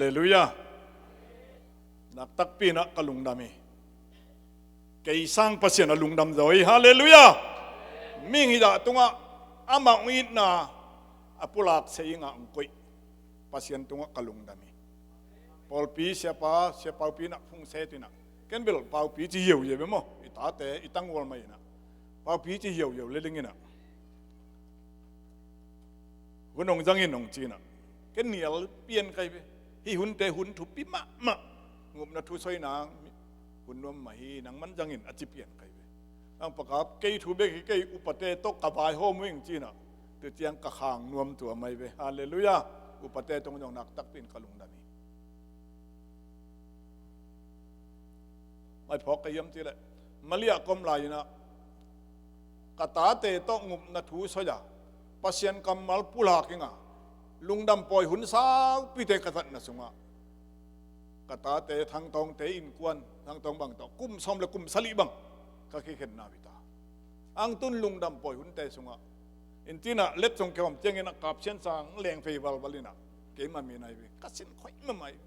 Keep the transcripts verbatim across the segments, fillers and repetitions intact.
Halleluiah. Naktakpi inah ka lungdam hi. Kei sang Pasian a lungdam zaw hi. Halleluiah. Mihing hih dah tungah amah hong itna a pulak sei ingah hong koih Pasian tungah ka lungdam hi. Pawlpi siapa, sia paupi inah phungset inah, ken bel paupi ci hiauhiau ve maw, i tate i tanghual mah inah paupi ci hiauhiau le ding inah, hun hong zangin hong ci inah, ken nial pian kai ve. Hih hunte hun thupi mahmah, ngupna thu soi nang, hun nuam mah hi, nangman zangin a ci pian kai ve. Ang pakap, kei thu bek hi, kei upate tawh ka vaihawm uh ing ci inah, tu ciang ka khang nuam tua mai ve. Halleluiah. Upate tungah zong naktakpi in ka lungdam hi. Mai phawk ka hiam cih leh, Malaysia ka om lai inah ka tate tawh ngupna thu soi a, Pasian kammal pulak inga, lungdam pawi hun saupite ka zatna sungah, ka tate Thangtawngte innkuan, Thangtawng bang tawh kum sawm le kum sagih bang ka kikhenna uh hi ta. Ang tun lungdam pawi hunte sungah, in ci inah, letsong kihawm ciangin a Kap Sian Sang leng phei valval inah, keima mi nai ve, ka sin khoih mahmah hi.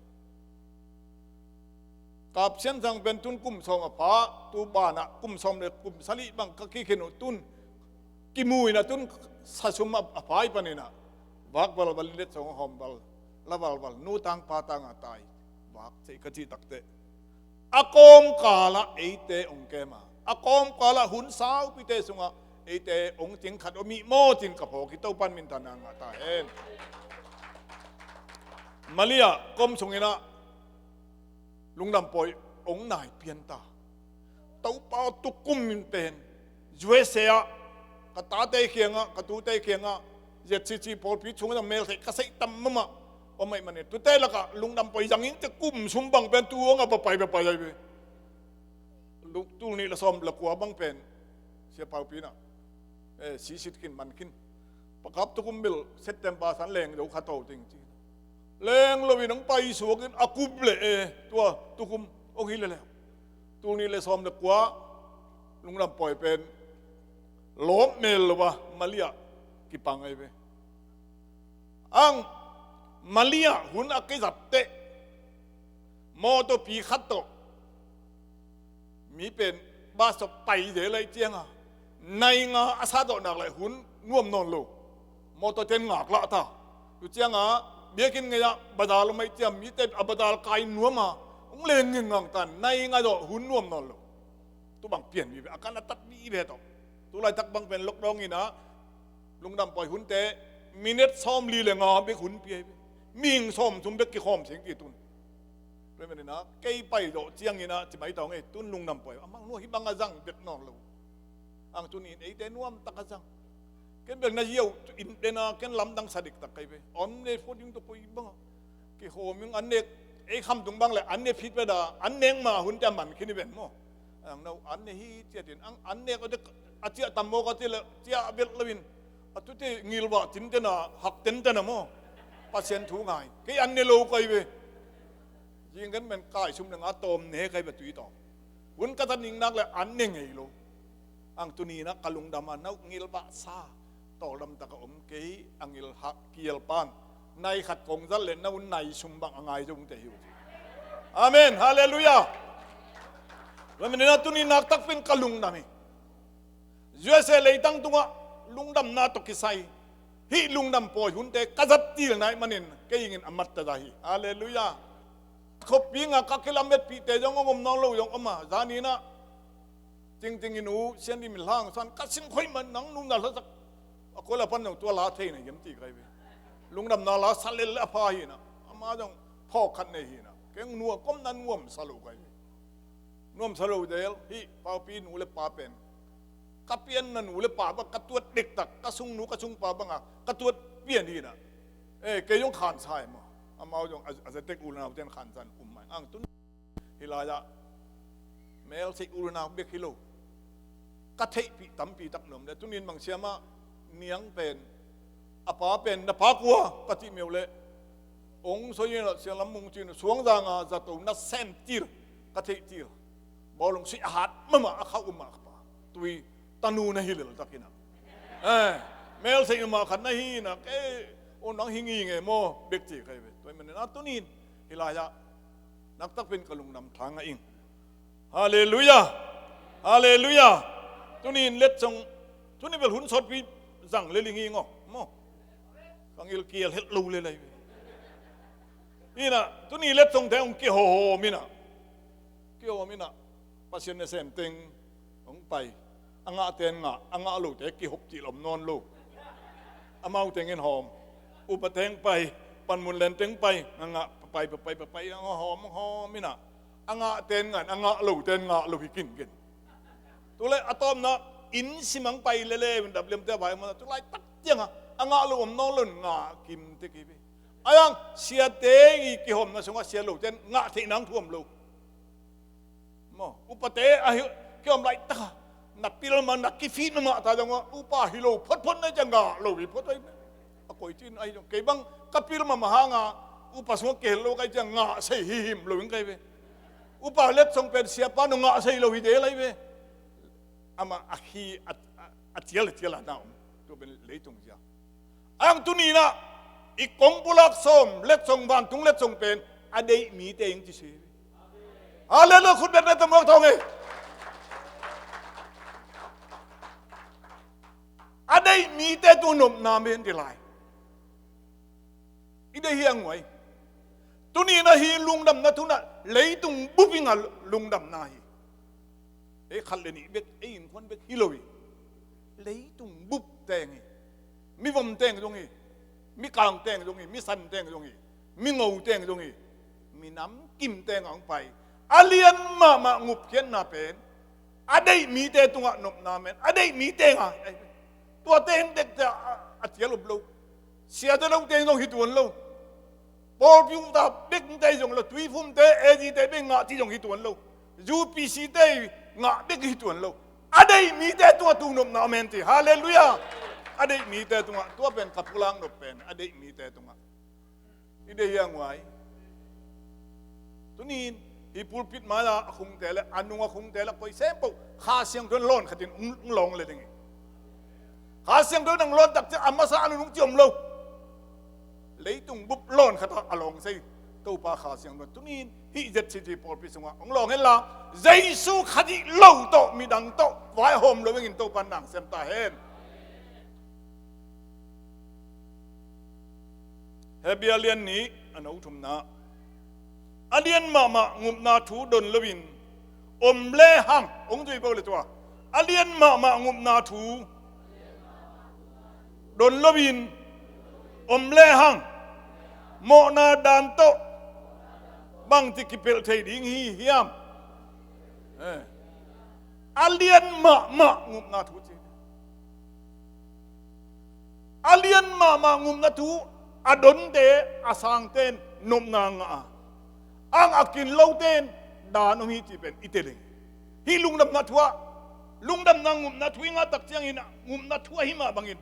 Kap Sian Sang pen tun kum sawm a pha, tu banah kum sawm le kum sagih bang ka kikhen uh, tun kimu inah, tun sasum a, a pha hi pan inah, vak valval in letsong a hawm val, la valval, nu tang pa tang a tai vak cei ka cih takteh, a kawmkalah eite hong kem a, a kawmkalah hun saupite sungah eite hong cing khat om hi maw ci-in ka phawk hi. Topa'n minthanna ngah ta hen. Malaysia ka om sung inah lungdam pawi hong nai pian ta. Topa aw, tukum in pen U S A ah ka tate kiangah, ka tute kiangah, Z C C pawlpi sungah mel theih ka seih tam mahmah om ahih manin, tute lakah lungdam pawi zang ing ci-a kum sum bang pen tu hong a va pai, va pai lai ve. Lu-, tul nih le sawm le kua bang pen sia paupi inah, eh, sisit khin, man khin. Pakap, tukum bel September san leng zo kha to ding ci. Leng loin hong paisuak in a kup leh, eh, tua tukum hong hi leh leh, tul nih le sawm le kua lungdam pawi pen lawp mel lo a, Malaysia kipang ahi ve. Ang Malaysia hun a kizat teh, mawtawpi khat tawh mi pen bus tawh pai zel lai cianga, nai nga a sa tawh nak lai hun nuam nawn lo. Mawtawte in ngaklah ta. Tu cianga biakinn ngei-ah bazar om ahih ciang mite a bazar kai nuam a, hong len ngingngang ta, nai nga tawh hun nuam nawn lo. Tu bang pian vive, a kan a tat vive tawh. Tu laitak bang pen lockdown inah lungdam pawi hunte minute sawmli le nga bek hun pia hi ve. Mihing sawmthum bek kikhawm sing ki tun. Tua ahih manin ah, kei pai zawh ciangin ah, ci mai tawh ngei, tun lungdam pawi. Amau nuam hih bang a zang bek nawn lo. Ang tuni in eite nuamtak a zang. Ken bek na ziau in den a, ken lamdang sa diktak kai ve. Om ne phot ding tawh koi bang a. Kikhawm in an nek, ei khamtung bang le an ne phit ve da, an nek ma hun te a man khin hi ven maw. Ang no an ne hi ciatin, ang an nek a ciah tam maw ka ci le, ciah a belh lo in. A tute ngilvah tinten a, hak tenten a maw. Pasian thu ngai. Kei an ne lo kai ve. Zing kan men kai sum le nga tawm ne kai ve tui tawm. Hun ka zat ning nak le an ne ngei lo. Ang tuni in ah ka lungdam a, na uh ngilvah sa, tawldam tak a om kei, a ngilhak kial pan. Nai khat kong zat le na uh nai sum bang a ngai zong te hi uh. Amen. Halleluiah. Tua manin ah tuni nak takpi in ka lungdam hi. U S A leitang tungah lungdamna tawh kisai hih lungdam pawi hunte ka zat til nai manin kei in a mat ta za hi. Halleluiah. Khoppi nga ka kilametpihte zong hong om nawn lo zong om a, zanin ah Tingting in uh, Sian Lim in hla hong san, ka sin khoih man nang lungdam hlasak. A kua la pan zong tua la thei na hiam ti kai ve. Lungdamna la sa lel a pha hi na. Ama zong phawk khat nei hi na. Keng nuam, kawmna nuam sa lo kai ve. Nuam sa lo del, hih Paupi nu le pa pen. Ka pianna nu le pa bang, ka tuat dektak, ka sung nu, ka sung pa bang a, ka tuat pian hi na. Eh, kei zong khan sa hi maw. Amau zong a, a zetek u le nau ten khan san um mai. Ang tun Hih lai-ah mel sei u le nau bek hi lo. Ka theihpih tampi tak nuam le, tunin bang siamah niang pen, a pa pen, na pa kua ka cih meuh le, ong soi in a sialam mung cin, suangzang a zato na sem til, ka theih til. Bawlung suih a hat mahmah a khauh uh mah ka pa. Tui tanu na hi lel takin ah. Eh, mel sei uh mah khat na hi in ah, kei, o nang hi ngi nge maw, bek ci kai ve. Tua hi manin ah tunin, Hi lai-ah naktakpin ka lungdam thang a ing. Halleluiah. Halleluiah. Tuni in letsong, tuni bel hun sawtpi zang le ling hi ngawh maw. Ka ngilkial het lo le lai ve. Inah tuni letsongte hong kihawm inah, kihawm inah Pasian nasem teng hong pai. A ngahte in ngah, a ngah lote kihop cih lom nawn lo. Amau teng in hawm. Upa teng pai, panmun len teng pai, a ngah pai pai pai pai a hawm hawm inah, a ngahte in ngah, a ngah lote in ngah lo hi kinkin. Tuleh a tawpna inn simang pai lele dapliamte a vai mawna tulai tak ciangah a ngah lo om nawn lo in ngah kimte kipi. Ayang siate i kihawmna sungah sia lote in ngah theih nang thu om lo. Maw, upate ahi kihawm laitak a na pil mah, na kifit mahmah ta zongah upa hi lo photphot na ciang ngah lo hi phot ahi. A koi cin ahi zong kei bang ka pil mahmah hanga upa sungah kihel lo kai ciang ngah sei hihim lo in kai ve. Upa letsong pen siapa nong ngah sei lo hi del ahi ve. Amah a khi a, a, a cial a cial a na om. Tua pen leitung zia. Ang tuni inah i kong pulak sawm letsong, vantung letsong pen a deih mite ing ci si. Halleluiah. Khut beng le tamuak thawng e. A deih mite tung nopna men ti lai. I deih hi a nguai. Tuni inah hi lungdamna thu inah leitung bup inga lungdamna hi. Ei khat le nih bek, ei innkuan bek hi lo hi. Leitung bup teng hi. Mi vom teng zong hi. Mi kang teng zong hi. Mi san teng zong hi. Mi ngo teng zong hi. Mi nam kim teng a hong pai. A lian mahmah ngupkhiatna pen a deih mite tungah nopna men a deih mite nga. Tua teng dekte a, a cial up lo. Siate lo teng zong hi tuan lo. Pawlpi upna bek nte zong lo, tuiphumte, A G te bek ngah ci zong hi tuan lo. U P C te ngah bek hi tuan lo. A deih mite tungah tung nopna amen ti. Halleluiah. A deih mite tungah tua pen ka pulak nop pen a deih mite tungah. I deih hi a nguai. Tuni in hi pulpit mai-a a khungte le a nung a khungte le koi sempoh Kha Siangtho in lawn khatin ung, ung lawng le ding hi. Kha Siangtho in ang lawn tak ciang a masa a nunung ci om lo. Leitung bup lawn khat a lawng sei Topa Kha Siangtho in tuni in hih Z C C pawlpi sungah hong lawng hen la Jesu khat hih lo tawh midang tawh vaihawm lo ingin Topa in nang sem ta hen. Hebru a lian nih a no thumna. A lian mahmah ngupna thu don loin om le hang, hong zui bo le tua. A lian mahmah ngupna thu don loin om le hang, mawhna dan tawh bangci kipelh thei ding hi hiam? Eh. A lian mahmah ngupna thu ci. A lian mahmah ngupna thu a donte a sangte in nopna ngah a, ang a kin lote in dan om hi cih pen i teleng. Hih lungdamna thu ah, lungdamna ngupna thu i ngah tak ciangin ngupna thu ahi mah bangin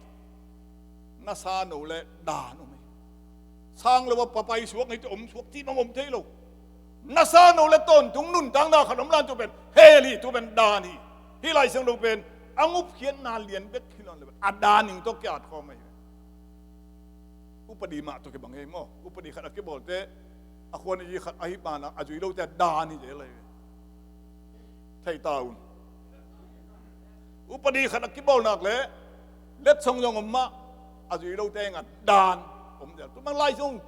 na sa no le dan om hi. Sang lo a papai suak ngei te om suak cih bang om thei lo. Na sa no le tawntung nuntakna khat om lan tu pen hell hi, tu pen dan hi. Hih Lai Siangtho pen a ngupkhiatna lian bek hi lo le a dan ing tawh ki-at khawm ahi. Upadi mah tawh kibang hi maw? Upadi khat a kibawlte a khuan a yi khat ahi banah a zui lote a dan hi zel ahi. Thei ta un. Upadi khat a kibawl nak le letsong zong om mah a zui lote ngah dan om zel. Tu bang Lai Siangtho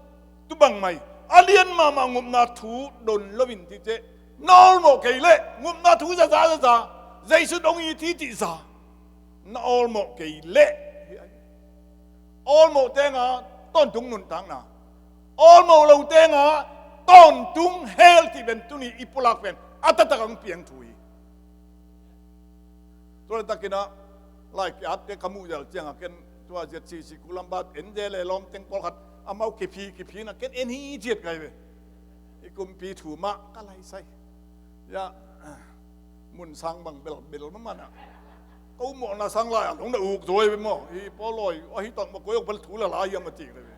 tu bang mai a lian mahmah ngupna thu don loin ti ceh na awlmawh kei leh ngupna thu zaza zaza Jesu dong i thi cih za na awlmawh kei leh. Awlmawh tenga tawntung nuntakna, awlmawh lo tenga tawntung hell cih pen tuni i pulak pen a taktak a hong piang thu hi. Tua le takinah lai ki-atte ka muh zel ciangah ken tua Z C C kulam bat en ze le lawm teng pawlkhat amau kiphi kiphi na ken en hi ciat kai ve. I kumpi thu mah ka laisai. Ya, mun sang bang bel bel mamanah. Ko mawhna sang lai a long na uk zawi ve maw? Hi pawlawi ahi tawng maw koi ok bel thu la lai hiam a cik le ve.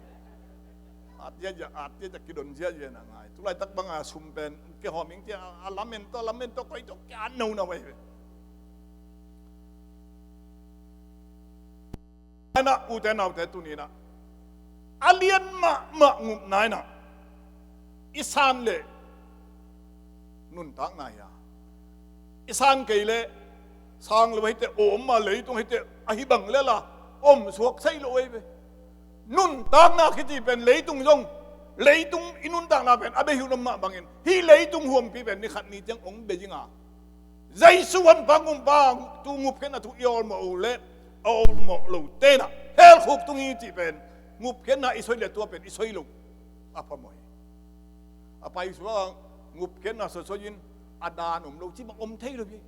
At ya ya, at ya ya kidon zia zia na ngai. Tulai tak banga sum pen kehawm ing tia a lamen tawh, lamen tawh koi tawh kia no na wai ve. Ana ute naute tuni na a lian mahmah ngupna ina I san leh nuntakna hi a, i san kei leh sang lo hite, om a leitung hite, ahi bang lel a om suak saih lo ei ve. Nuntakna kici pen leitung zong, leitung i nuntakna pen a bei hun om mah bangin hih leitung huampi pen ni khat ni ciang hong bei ding a, Jesu Honpa Gumpa tu ngupkhiatna thu i awlmawh uh leh a awlmawh lo tenah hell khuk tung hi cih pen, ngupkhiatna i soi leh tua pen i soi lo a phamawh hi. A paisuak a ngupkhiatna sosoi in a dan om lo cih bang om thei lo hi.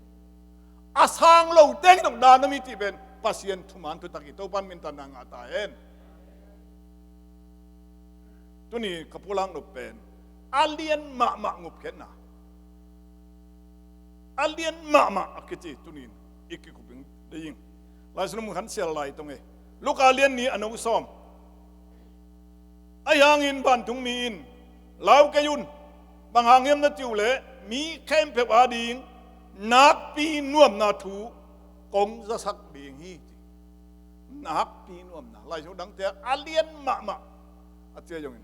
A sang lo teng dong dan om hi cih pen Pasian thuman thutak hi. Topan minthangna ngah ta hen. Tuni ka pulak nop pen a lian mahmah ngupkhiatna, a lian mahmah a kici tunin i kikuping ding. Lai Siangtho mun khat sial lai tong e. Luka lian nih a neu sawm. Ahi hangin vantungmi in lau kei un, bang hang hiam na cih uh leh mi khempeuh ading nakpi nuamna thu kong zasak ding hi, ci. Nakpi nuamna. Lai Siangtho dangte a lian mahmah a ci a zongin,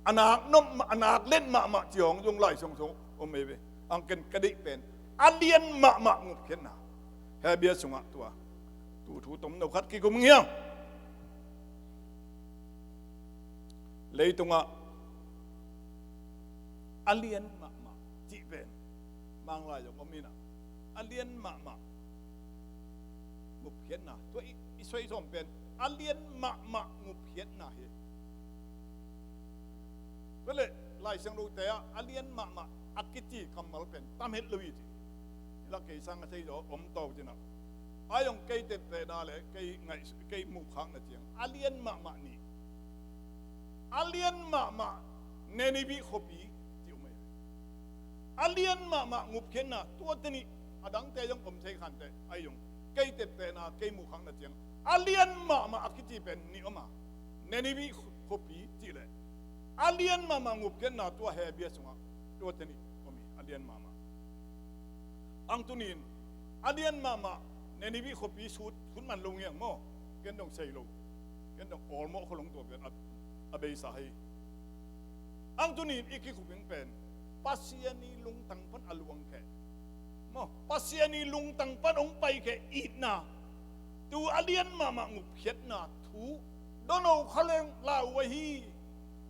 a nak nop mah, a nak let mahmah ci hong zong Lai Siangtho om ei ve. Ang ken ka deih pen a lian mahmah ngupkhiatna. Hebru sungah tua tu thu tomno khat kikum ngiang. Leitungah a lian mahmah cih pen Manglai zong om inah, a lian mahmah ngupkhiatna, tua i, i soi sawm pen a lian mahmah ngupkhiatna hi. Tua leh Lai Siangthote ah a lian mahmah a kici kammal pen tam het lo hi, ci. I lak kei sang a thei zaw om tawh cinah, a zong kei tettehna leh kei ngaih, kei muhkhakna ciang a lian mahmah nih, a lian mahmah Nineveh khuapi ci om ei. A lian mahmah ngupkhiatna tuate nih, a dangte zong om thei khanteh, a zong kei tettehna, kei muhkhakna ciang a lian mahmah a kici pen nih om a, Nineveh khuapi cih leh a lian mahmah ngupkhiatna tua Hebru sungah tuate nih om hi, a lian mahmah. Ang tunin a lian mahmah Nineveh khuapi sut, sut man lo ngiang maw? Ken dong sei lo, ken dong awlmawh kholong tua pen a, a beisa hi. Ang tunin i kikuping pen Pasian i lungtang pan a luangkhia maw, Pasian i lungtang pan hong paikhia itna, tu a lian mahmah ngupkhiatna thu don uh kha leng lau uh ahi.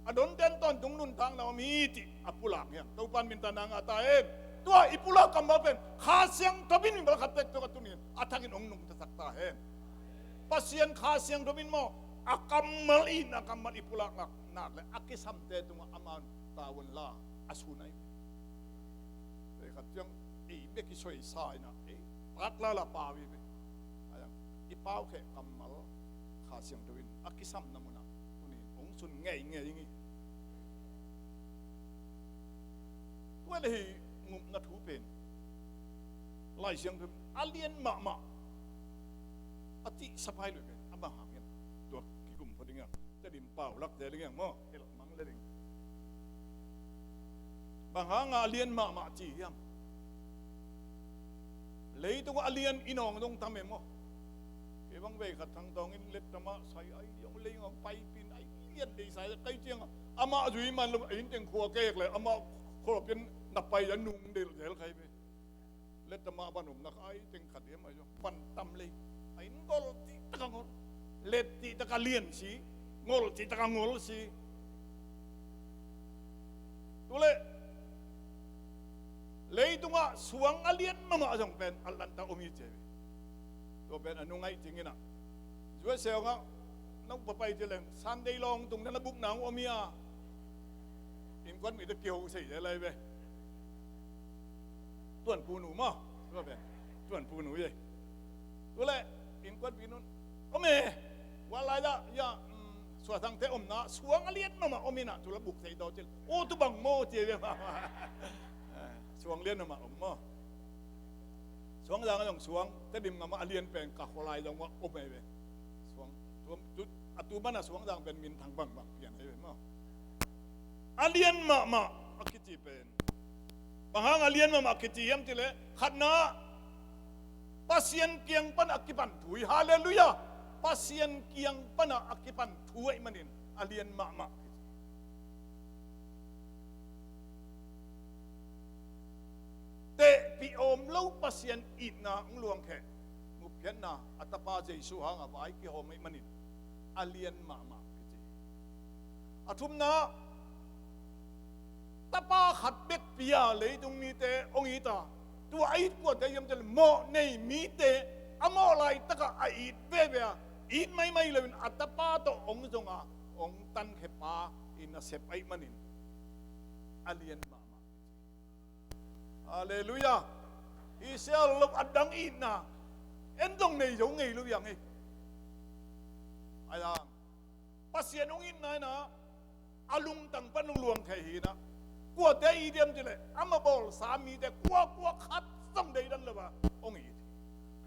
A donten tawntung nuntakna om hi, cih a pulak hiang. Topan minthangna ngah ta hen. Tua i pulak kammal pen Kha Siangtho in mi malkhat tektek a tunin a thakin hong nungtasak ta hen. Pasian Kha Siangtho in maw, a kammal in, a kammal i pulak nak, nak leh a kisamte tungah amah tavuan la a sun ahi. Ei khat ciang ei bek i soisa inah, ei patlala pau hi ve. A yang i paukhia kammal Kha Siangtho in a kisamna munah tunin hong sun ngeingei ing hi. Tua leh hih ngupna thu pen Lai Siangtho in a lian mahmah a cih sapai lo pen a bang hang hiam? Tua kikum phot ding hiam? Tedim paulakte ding hiam maw? Hilh mang le ding. Bang hanga a lian mahmah ci hiam? Leitungah a lian i nawng dong tam e maw? Kei bang vei khat thangtawng in lettamah sai ai, hong lei ngawng paipin ai, lian dei sai kai ciang amah zui man lo, a inn teng khua kek le amah khualpin na pai a nung delh zel khai ve. Lettamah van omna kha ai teng khat hiam ai zong van tam lei. A inn ngol cihtak a ngol, let cihtak a lian si, ngol cihtak a ngol si. Tuleh leitungah suang a lian mahmah zong pen Atlanta om hi ci hi. Tua pen a nungaih cing inah, U S A hong ah nong papai ci leng Sunday lawng tung na na bukna hong om hi a. Innkuan mite kiho sei zel lai ve. Tuanphu nu maw? Tua pen tuanphu nu hi. Tuleh innkuanpi nun om e. Ua lai dah ya, mm, suasangte omna suang a lian mahmah om inah, tuleh buk thei daw cil. O, tu bang maw ci ve maw. Suang lian mahmah om maw? Suangzang a zong suang, Tedim mahmah a lian pen ka khualai zong mah om ei ve. Suang, tu, tu, a tu mana Suangzang pen minthang bangbang pian ei ve maw? A lian mahmah a kici pen bang hang a lian mahmah a kici hiam cileh, khatna, Pasian kiang pana a kipan thu hi. Halleluiah. Pasian kiang pana a kipan thu ahih manin a lian mahmah a kici. Pasian itna hong luangkhia, ngupkhiatna, a Tapa Jesu hanga vai kihawm ahih manin a lian mahmah kici. A thumna, Tapa khat bek pia leitung mite hong it a, tua a it kuate hiam cih leh mawh nei mite, a mawh laitaka a it veve a, it maimai loin a Tapa tawh hong zong a, hong tankhia pa in a sep ahih manin a lian mahmah. Halleluiah. Hi sial lo a dang itna en zong nei zo ngei lo hi hang ei. Ahi hang Pasian hong itna in a, a lungtang pan hong luang thei hi in a. Kuate it hiam cih leh ama bawlsa mite kuakua khat zong deidan lo a hong it.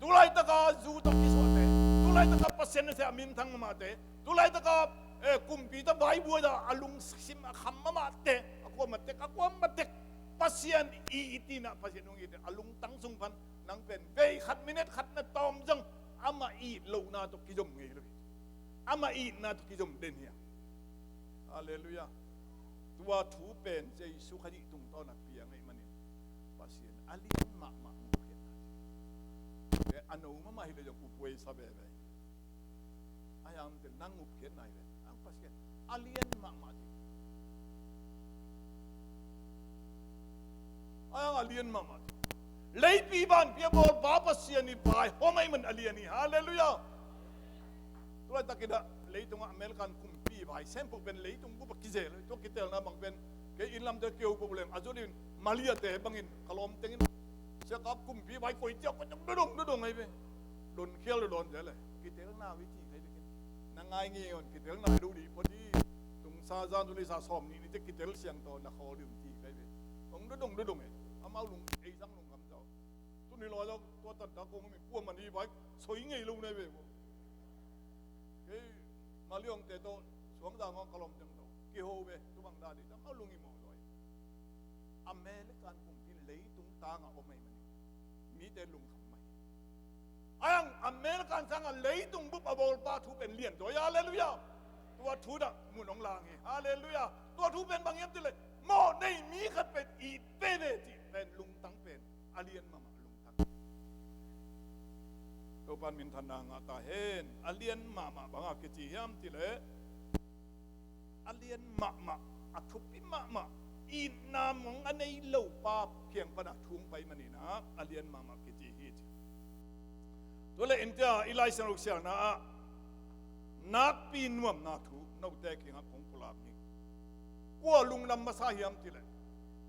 Tulaitaka zu tawh kisuahte, tulaitaka Pasian nasem a minthang mahmahte, tulaitaka, eh, kumpi tawh vai buai a, a lungsim a kham mahmahte, a kua matek, a kua matek, Pasian it in a, Pasian hong it in a, a lungtang sung pan nang pen vei khat minute khat na tawm zong ama it lohna tawh kizom ngei lo hi. Ama itna tawh kizom den hi a. Halleluiah. Tua thu pen Jesu Khazih tungtawn a piang ahih manin Pasian a lian mahmah ngupkhiatna. A no mahmah hi leh zong upuai sa veve. Ahi hang tel nang ngupkhiatna hi leh, ang Pasian a lian mahmah ding. Ahi hang a lian mahmah ding. Leipi vanpi a bawlpa Pasian i vaihawm ahih man a lian hi. Halleluiah. Tulaitakin a leitungah American kumpi vai sempoh pen leitung bup a kizel. Tua kitelna bang pen kei inn lamte keu bup leng a zut in Malayte bangin ka lawm tengin siakap kumpi vai koih ciah koih dong dong dong dong ahi ve. Don khial lo dawn zel e. Kitelna ve ci kai ve kin. Na ngai ngi on kitelna ve do di pawh di. Tungsa zan tu leisa sawm nih ni te kitel siang tawh na khawl ding ci kai ve. Dong dong dong e. Amau lung ei zang lungkam zau. Tuni lawi zau tua tanta kong mi kuaman hi vai soi ngei lo na ve. Kei Maliongte tawh suangzang hong ka lawm teng tawh kiho ve, tu bang dan hi, tang a lung i mawh zaw hi. American kumpi leitung tangah om ahih manin mite lungkham mah hi. Ahi hang American sangah leitung bup a bawlpa thu pen lian zaw hi. Halleluiah. Tua thu dah mun hong lang hi. Halleluiah. Tua thu pen bang hiam cih leh mawh nei mi khat pen it veve cih pen lungtang pen a lian mahmah lungtang. Topan minthanna ngah ta hen. A lian mahmah bang a kici hiam cih leh a lian mahmah, a thupi mahmah, itna mong a nei lo pa kiang pana thu hong pai manin a, a lian mahmah kici hi ci. Tua leh in tia i Lai Siangtho siangna ah nakpi nuamna thu note kiangah kong pulak ni. Kua lungdam masa hiam cih leh,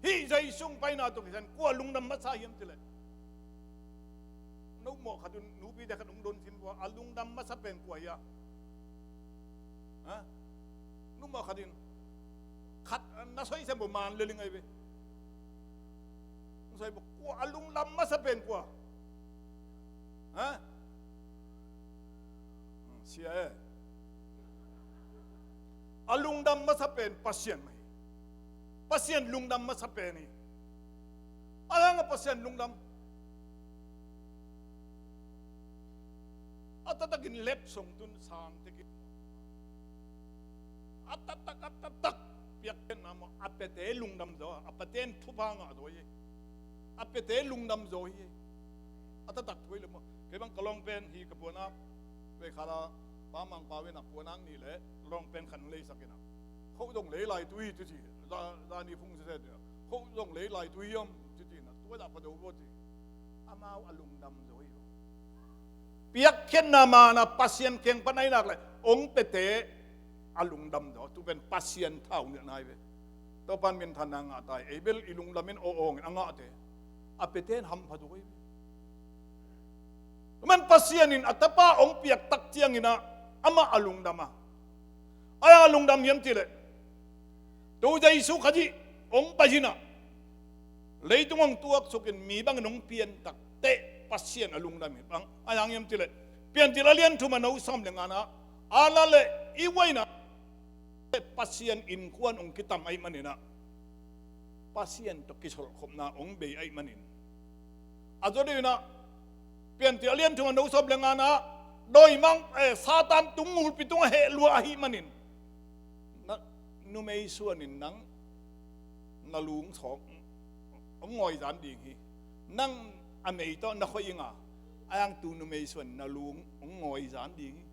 hih Jesu hong paina tawh kisai in kua lungdam masa hiam cih leh, no mawh khat un nupite khat hong don sin vua, a lungdam masa pen kua hi a? Ha? No mawh khat in khat na soi sem bo man le ling ai ve. Hong soi bo kua, a lungdam masa pen kua? Ha? Hmm, sia e. A lungdam masa pen Pasian mah hi. Pasian lungdam masa pen hi. A hang a Pasian lungdam. A taktakin letsong tun sang tekin. A taktak, a taktak piakkhiatna maw, a piate lungdam zaw, a piate in thupha ngah zaw hi. A piate lungdam zaw hi. A taktak thu hi le maw. Kei bang ka lawng pen hi ka puanak. Vei khat a Pa Mang Pau in a puanak nih le lawng pen khat leisak in a. Khoh zong lei lai tu hi tu ci. Za, za ni phung sese tu. Khoh zong lei lai tu hi om ci ci na. Tua dah pa do bo ci. Amau a lungdam zaw hi. Piakkhiatna man a Pasian kiang pan ai nak le ong pete a lungdam zaw. Tu pen Pasian thau ngiat nai ve. Topan minthanna ngah tai. Ei bel i lungdam in aw awng in a ngahte a pete in hampha zaw hi ve. Tuman Pasian in a tapa ong piak tak ciangin a amah a lungdam a. Ai a lungdam hiam cih leh, tu Jesu Khazih ong pai in a leitung ong tuaksukin mi bangin ong pian tak teh Pasian a lungdam hi bang. Ai ang hiam cih leh, Piantil a lian thum a no sawm le ngana, a la le i waina Pasian innkuan ong kitam ahih manin a, Pasian tawh kisolkhopna ong bei ahih manin a zaw deuh in a, Piantil a lian thum a no sawm le ngana, dawimang, eh, Satan tung ngulpi tungah heh lua ahih manin na numei suanin nang na lung sawk ong ngawi zan ding hi. Nang a mei tawh na khoih inga, a hang tu numei suan na lung hong ngawi zan ding hi.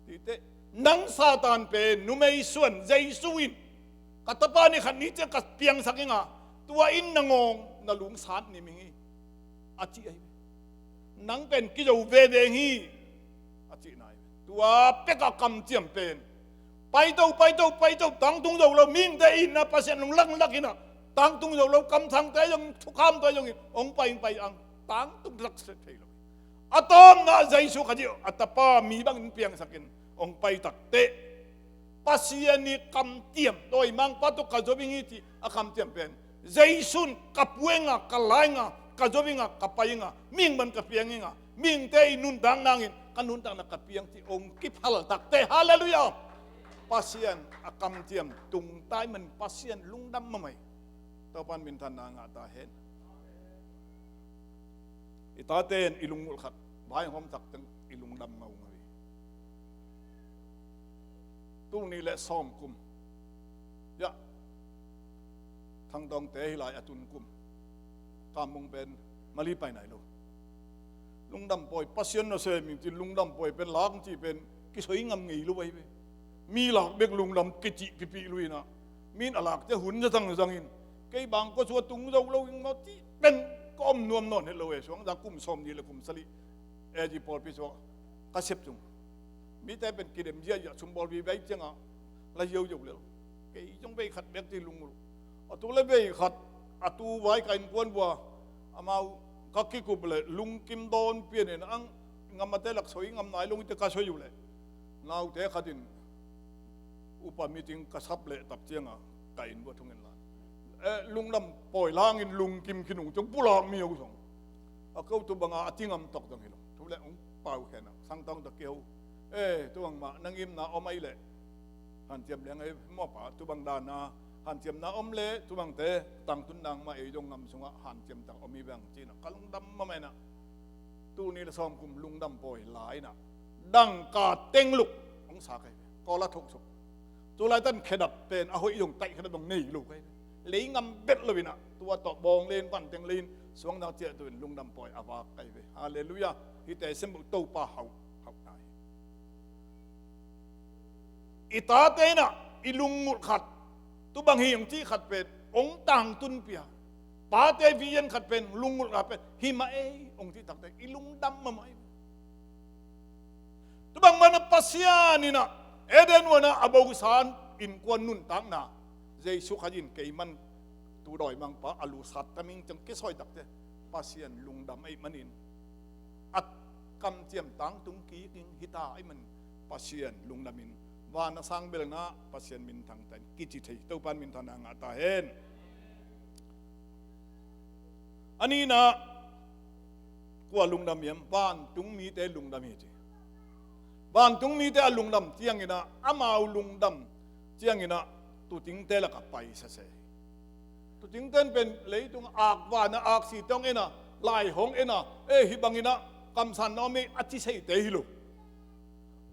Tite, nang Satan pen numei suan Jesu in ka tapa ni khat ni ciang ka piangsak inga, tua in na ngawng na lung sat nim hi, a ci ahi. Nang pen kizo veve hi, a cihna hi. Tua peka kamciam pen paito, paito, paito, tangtung zo lo, mihingte itna Pasian lunglanglak inah tangtung zo lo, kamsangte zong, thukhamte zong in hong pai, pai ang, tangtung sak thei lo. A tawpna Jesu Khazih a tapa mi bangin piangsakin hong pai takteh, Pasian i kamciam, dawimangpa tawh ka zo ing hi ci a kamciam pen, Jesu in ka pua inga, ka la inga, ka zo inga, ka pai inga, mihing bang ka piang inga, mihingte i nuntak nangin ka nuntakna ka piang ci hong kiphal takteh. Halleluiah. Pasian a kamciam tungta ahih man Pasian lungdam mahmah hi. Topan minthanna ngah ta hen. I tate in i lunggulh khat vaihawm takteh i lungdam ngaungau hi. Tul nih le sawm kum. Ya. Thangtawngte hi lai a tun kum. Kammung pen Mali pai nai lo. Lungdam pawi, Pasian nasem ing ci lungdam pawi pen lak cih pen kisoi ngam ngei lo ahi ve. Mi lak bek lungdam kicih pipih lo inah, mi in a lak ciang hun zatang zangin, kei bang kua sua tung zo lo ing maw cih pen ka om nuam nawn het lo e. Suang za kum sawm nih le kum sali, e, zi pawlpi suak ka sep cung. Mite pen kidem ziahziah, sum bawl vive ciangah la ziauziau lel. Kei zong vei khat bek ci lunggulh. A tu le vei khat, a tu vai ka innkuan vua, amau ka kikup le lungkim dawn pianin ang, ngamate lak soi ngam nai lo ing ci ka soi uh le, naute khat in upa meeting ka sap leh tak ciangah ka inn vua thungen lai. Eh, lungdam pawi langin lungkim khin ung ciang pulak mi uh zong a ko, tu banga a ci ngam tawk zong hi lo. Tu le hong pau khen a, sangtawng tawh kiho. Eh, tu bang mah na ngimna om ahih leh hanciam leng ahi maw pa, tu bang dana hanciamna om leh tu bangte tangtun nang mah, ei zong ngam sungah hanciam tak om hi bang ci inah ka lungdam mahmah inah. Tul nih le sawm kum lungdam pawi la inah, dangka tengluk hong sa ka hi ve. Kawl a thuk suk. Tu laitan khedap pen a hoih zong taih khedap zong nei lo ka hi ve. Lei ngam bet lo inah, tua tawh bawng le in, van teng le in, suangdang ciah tu in lungdam pawi a vak ka hi ve. Halleluiah. Hihte sem uh Topa hauh, hauhna hi. I tate inah i lunggulh khat, tu bang hi hong cih khat pen hong tangtun pia. Pate vision khat pen, lunggulh khat pen hi mah ei hong cih takteh i lungdam mahmah hi. Tu bang mana Pasian inah Eden huanah a bosa innkuan nuntakna, Jesu Khazih in kei man tu dawimangpa a lusat tam ing ciang kisawi takteh Pasian lungdam ahih manin, a kamciam tangtung kik ing hi ta ahih man Pasian lungdamin, van a sang belna Pasian minthang ta in kici thei. Topan minthanna ngah ta hen. A nihna, kua lungdam hiam? Vantung mite lungdam hi ci. Vantung mite a lungdam cianginah, amau lungdam cianginah tutingte lakah pai sese hi. Tutingten pen leitung akvana aksi tawng ena, lai hong ena, e, hih banginah kamsanna om hi a ci seite hi lo.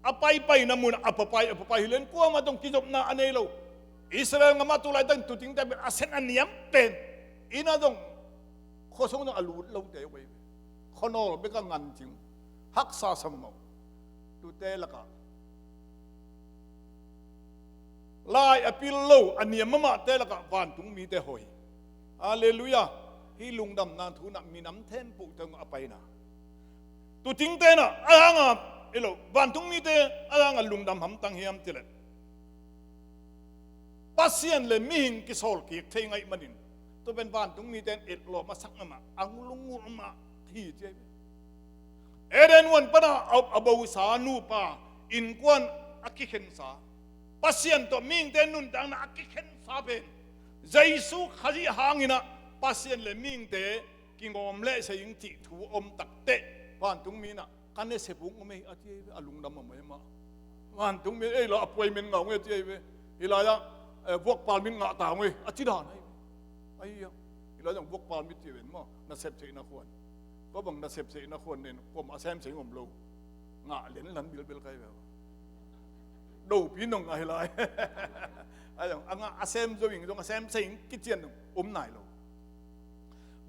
A paipaina munah a papai, a papai hi len kuamah tawh kizopna a nei lo. Israel gamah tu laitak in tutingte pen a sen a niam pen, inn ah zong, khuasung zong a lut lote uh ahi ve. Khuanawl bek a ngan cing, haksa sa mahmah uh. Tute lakah lai a pil lo, a niam mahmahte lakah vantung mite hoih hi. Halleluiah. Hih lungdamna thu nah minam thempuh tawh a paina. Tutingte nah a hanga, ilo, vantung mite a hanga lungdam hamtang hiam cileh, Pasian le mihing kisawlkik thei ngaih manin, tua pen vantung mite in etlawm a sak mahmah, a lunggulh mah hi ci ahi ve. Eden huan pana a, a bosa nupa innkuan a kikhensa, Pasian tawh mihingte nuntakna a kikhensa pen Jesu Khazih hanginah Pasian le mihingte kingawm leh sei ing cih thu om takteh, vantung mi nah ka nasep ung om ei a ci ahi ve, a lungdam mahmah. Vantung mi ei la appointment ngah ung ei a ci ahi ve. Hih lai-ah, eh, vuakpal min ngah ta ung ei a ci dan ahi ve. Ahi a, hih lai zong vuakpal mit ci ven maw, nasep theihna khuan. Kua bang nasep theihna khuan nen kuamah a sem seng om lo. Ngah lenlan bilbel kai ve. Dopi nong ngah hi lai. A zong a ngah a sem zo ing zong a sem seng kician nong om nai lo.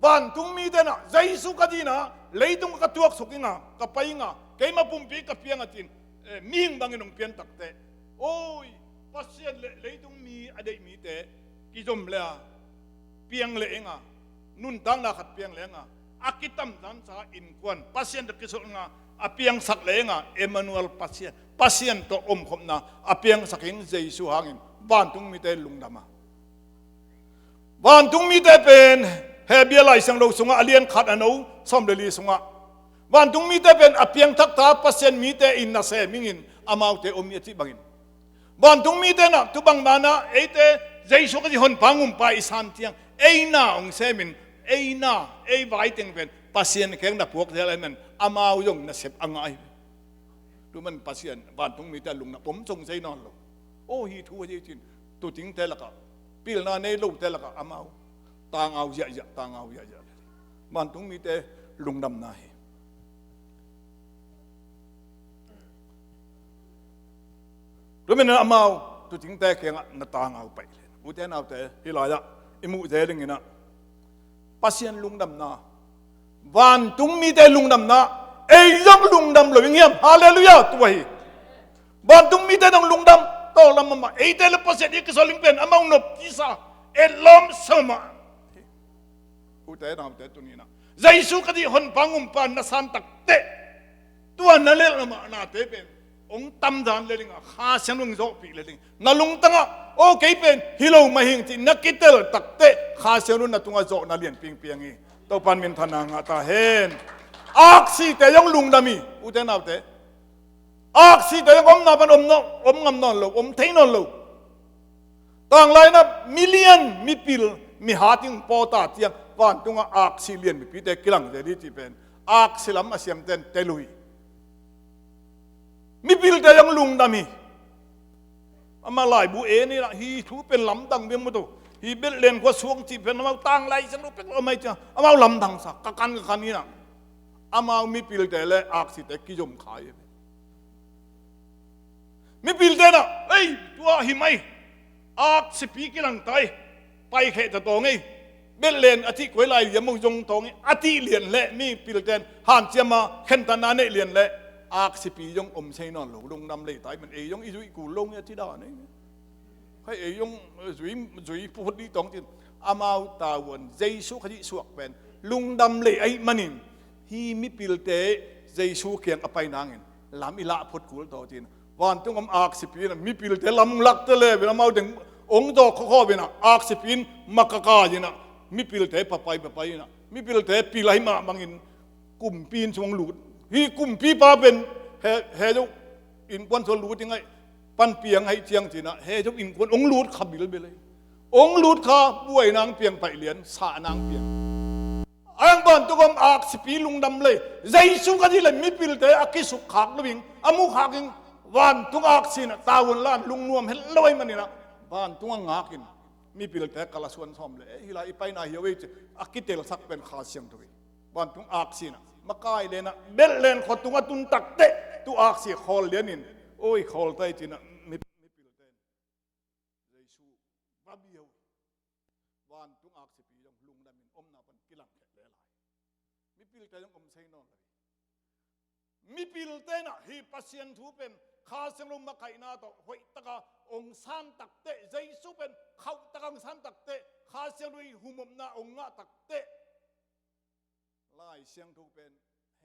Vantung mite nah, Jesu ka dihna, leitung ka tuaksuk inga, ka pai inga, keima pumpi ka piang a tin, eh, mihing bangin hong pian takteh, oi, Pasian le leitung mi a deih mite kizom le a piang le inga, nuntakna khat piang le inga, a kitamzansa innkuan Pasian tawh kisulh inga, a piangsak le inga, Emmanuel Pasian, Pasian tawh omkhopna a piangsak in Jesu hangin vantung mite lungdam a. Vantung mite pen Hebrew Lai Siangtho sungah a lian khat a no sawm le li sungah, vantung mite pen a piangthakta Pasian mite in nasem ingin amaute om hi a cih bangin, vantung mite nah tu bang manah eite Jesu Khazih honpa ngumpa i san ciang ei na hong semin, ei na, ei vai teng pen Pasian kheng na puak zel ahih man amau zong nasep a ngah hi. Tu man Pasian vantung mite a lungdam om zong zei nawn lo. Aw, hi thu a hi cin, tutingte lakah, pilna nei lote lakah amau tangau ziahziah, tangau ziahziah. Vantung mite lungdamna hi. Tu man amau tutingte kiangah na tangau paih le. Ute naute, hih lai-ah i muh zel dingin ah, Pasian lungdamna, vantung mite lungdamna, ei zong lungdam lo ing hiam? Halleluiah, tua hi. Vantung mite zong lungdam, tawlnga mahmah, eite le Pasian i kisawl ding pen amau nop kisa, etlawm sa mahmah. Ute naute, tuni-in ah Jesu Khazih honpa ngumpa na san takteh, tua na lelh mahmahnate pen hong tamzan le ding a, Kha Siangtho in hong zawhpih le ding. Na lungtangah, aw, kei pen hi lo mah hi ing cih na kitel takteh, Kha Siangtho in na tungah zawhna lianpi hong piang hi. Topa'n minthanna ngah ta hen. Aksite zong lungdam hi, ute naute. Aksite zong omna pan om nawn, om ngam nawn lo, om thei nawn lo. Tanglai-in ah milian mipil, mihat in pawta ciang vantungah aksi lian mipite kilang zel hi cih pen aksi lam a siamte'n tel uh hi. Mipilte zong lungdam hi. Amah laibu en in ah, hih thu pen lamdang viam maw, tua hih Bethlehem khua suang cih pen amau tanglai siang lo pek lo amah hi ciang, amau lamdangsa, ka kan ka kan in ah, amau mipilte le aksite kizom kha hi. Mipilte in ah, ei, tua hi mai, aksipi kilang ta hi, paikhehta tawng ei, Bethlehem a cih kua lai liam hong zong tawng ei, a cih lian leh mipilte in hanciam a khentatna neih lian leh aksipi zong om sei nawn lo, lungdam lei ta hi man, ei zong i zuih kul lo nge a ci dan ei. Hei, ei zong zui, zui phut dih tawng cin, amau tavuan Jesu Khazih suak pen lungdam lei ahih manin, hih mipilte Jesu kiang a pai nangin lam i lah phot kul tawh cin, vantung om aksipi in ah mipilte lam lakte le, amau teng hong zawh khawkhawh in ah, aksipi in makaka in ah, mipilte papai papai in ah, mipilte pil ahih mah bangin kumpi inn sung hong lut. Hih kumpipa pen he, he zo innkuan sung lut ing ei, panpiang ahih ciang cin ah, he zo innkuan hong lut kha bilbel ei. Hong lut kha, buaina hong piang paih lian, sahna hong piang. Ahih hang vantung om aksipi lungdam lei, Jesu Khazih le mipilte a kisukkhak lo ing, a mukhak ing, vantung aksi in ah tavuan la-in lungnuam het lo ahih manin ah, vantung a ngakin mipilte kal a suan sawm leh, eh, hih lai i paina hi o ei ci a kitelsak pen Kha Siangtho hi. Vantung aksi in ah, makai le in ah, Bethlehem khua tungah tun takteh, tu aksi khawl lianin, oi, khawl ta hi ci-in ah, mi, mipilte in Jesu va bia uh hi. Vantung aksipi zong lungdamin omna pan kilang khet le lai. Mipilte zong om sei nawn lo hi. Mipilte in ah hih Pasian thu pen Kha Siangtho makaihna tawh hoihtaka hong san takteh, Jesu pen khauhtaka hong san takteh, Kha Siangtho i humopna hong ngah takteh, Lai Siangtho pen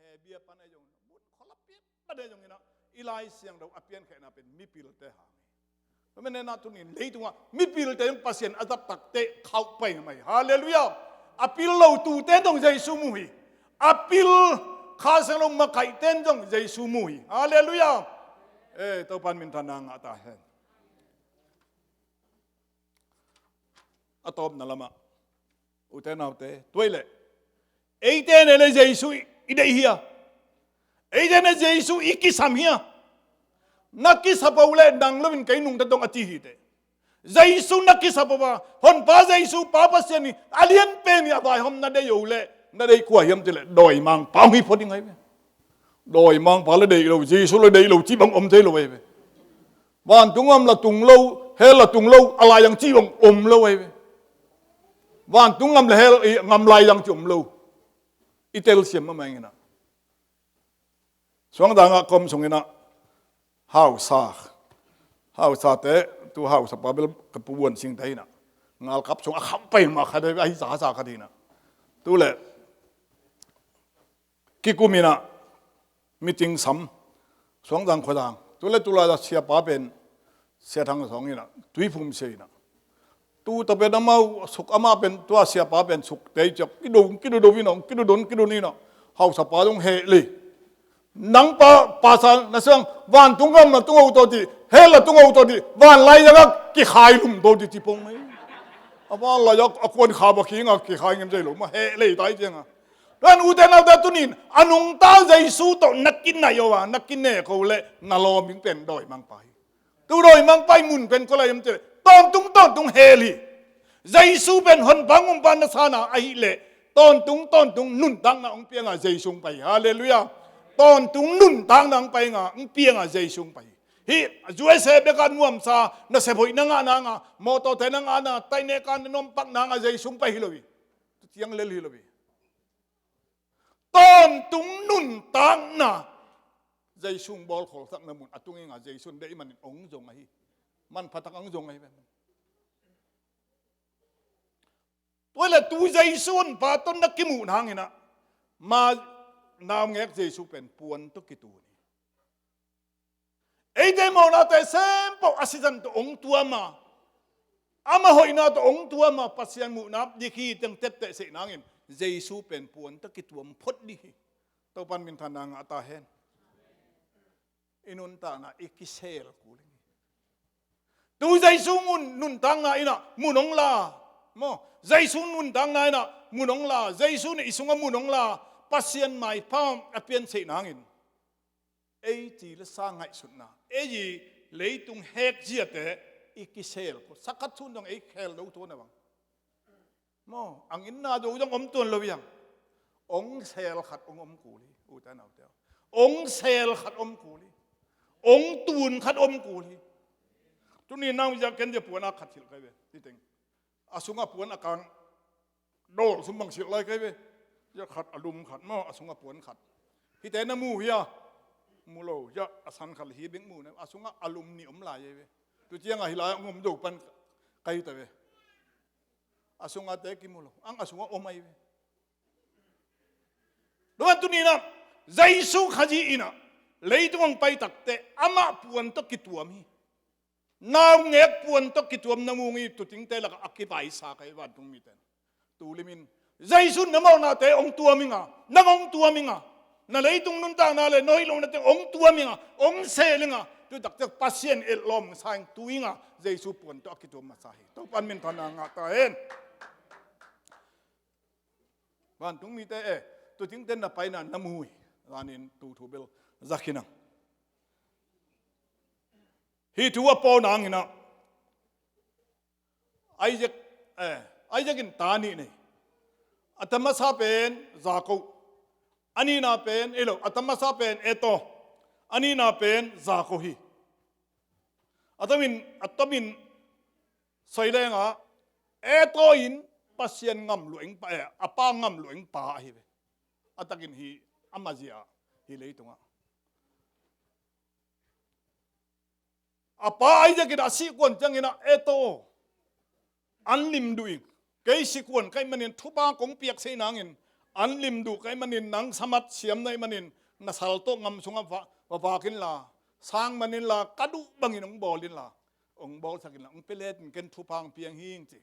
Hebrew pan ahi zongin, mun khualapit pan ahi zongin ah, i Lai Siangtho a piankhehna pen mipilte hang hi. Tua manin ah tuni-in leitung ah mipilte zong Pasian a zat takteh khauh pai mahmah hi. Halleluiah. A pil lo tute zong Jesu mu hi. A pil Kha Siangtho makaihte zong Jesu mu hi. Halleluiah. Eh, Topa'n minthanna ngah ta hen. A tawpna lamah, ute naute, tua ahih leh, eite in le Jesu i, i deih hia? Eite in le Jesu i kisam hia? Na kisap uh leh nang lo in kei nungta dong a ci hi teh. Jesu na kisap uh a, Honpa Jesu, Pa Pasian hi, a lianpen hi, a vaihawm na deih uh leh, na deih kua hiam cih leh dawimangpa hong hi phot ding ahi ve. Dawimangpa le deih lo, Jesu le deih lo cih bang om thei lo ahi ve. Vantung gam la tung lo, hell la tung lo, a lai ang cih bang om lo ahi ve. Vantung ngam le hell i ngam lai dang ci om lo. I telsiam mahmah ing inah. Suangdang ah ka om sung inah hausa, hausate, tu hausa pa bel ka Pu Buan Singte inah, ngalkap sung a kham pai mah khat ahi, sa sa khat inah. Tu le kikum inah meeting sam, Suangdang khuadang. Tu le tu lai a siapa pen Sia Thang Sawng inah, Tuiphum sia inah. Tu ta pen amau suk, amah pen, tua siapa pen suk tei ciak, kido, kido do inah, kido don, kido inah. Hausapa dong heh le. Nang pa, pasa na siang, vantung gam na tung o tawh dih, hell na tung o tawh dih, van lai dang a kikhai lum tawh dih ci pong mai. A van lai a, a kuan kha ba khinga kikhai ngem zai lo, mah heh le tai cianga. Tuan ute naute tunin, a nungta Jesu tawh na kinai o a, na kine ko le, na lawming pen dawimangpa hi. Tu dawimangpa i mun pen kua lai om cih leh, tawntung, tawntung hell hi. Jesu pen honpa ngumpa na sa na ahih leh, tawntung, tawntung nuntakna hong pianga Jesu hong pai hi. Halleluiah. Tawntung nuntakna hong pai nga, hong pianga Jesu hong pai hi. Hih U S A bek a nuamsa, nasep hoih na ngah nanga, mawtawte na ngah na, taineka na nuampak nanga Jesu hong pai hi lo hi. Tu ciang lel hi lo hi. Tawntung nuntakna Jesu hong bawl kholsakna mun a tung inga Jesu in deih manin hong zong ahi. Manphatak hong zong ahi. Tua le tu Jesu honpa tawh na kimuh nang inah, ma naungek Jesu pen puan tawh kitu ni. Eite mawhnate sempeuh a sisan tawh hong tuama, ama hoihna tawh hong tuama, Pasian muhna dik hi teng tepteh seih nangin Jesu pen puan tawh kituam phot dih hi. Topan minthanna ngah ta hen. I nuntakna i kisel kul hi. Tu Jesu ngun nuntakna inah mun hong la. Maw, Jesu nuntakna inah mun hong la. Jesu nih i sungah mun hong la. Pasian maipha a pianseih nangin ei ci le sa ngaihsutna, ei i leitung hek ziate i kisel ko. Sakhat sun dong ei khel do tuan a bang. Maw, ang inna do dong om tuan lo iang. Ong sel khat ong om kul hi, ute naute. Ong sel khat om kul hi. Ong tun khat om kul hi. Tuni nang zia ken zia puan a khat hilh kai ve. Titeng. A sungah puan a kang dawl sum bang silh lai kai ve. Zia khat a lum khat maw, a sungah puan khat. Hite na mu hia? Mu lo, zia a san khat hi bek mu na. A sungah a lum nih om lai ei ve. Tu ciangah hi lai a ngom do pan kai ta ve. A sungah te kimu lo. Ang a sungah om ai ve. Luan tu ni na, Jesu Khazih inah leitung hong pai takte amah puan tawh kituam hi. Naungek puan tawh kituam na mu ngi, tutingte lakah a kipaisa kai vantung mite. Tulimin Jesu na mawhnate hong tuam inga, nang hong tuam inga, na leitung nuntakna le na hoih lohnate hong tuam inga, hong sel inga, tutakte Pasian etlawm sa ing tu inga, Jesu puan tawh a kituam masa hi. Topan minthanna ngah ta hen. Vantung mite e, tutingte na paina na mu hi. Zanin tu thu bel zakhinang. Hih thu a paw nang inah Isaac, eh, Isaac in ta nih nei. A tamasa pen Jakob. A nihna pen, ei lo, a tamasa pen Esau. A nihna pen Jakob hi. A tomin, a tomin soi lenga, Esau in Pasian ngam luaing pa, eh, a pa ngam luaing pa ahi ve. A takin hi, a mazia hi leitungah. A pa Isaac in a sih kuan ciangin a, Esau, an lim duh ing. Kei sih kuan ka hih manin thupha kong piak sei nangin, an lim duh ka hih manin nang samat siam na hih manin na sal tawh ngam sungah va, va vak inla, sang man inla, ka duh bangin hong bawl inla, hong bawlsak inla, hong pia letin ken thupha hong piang hing ci.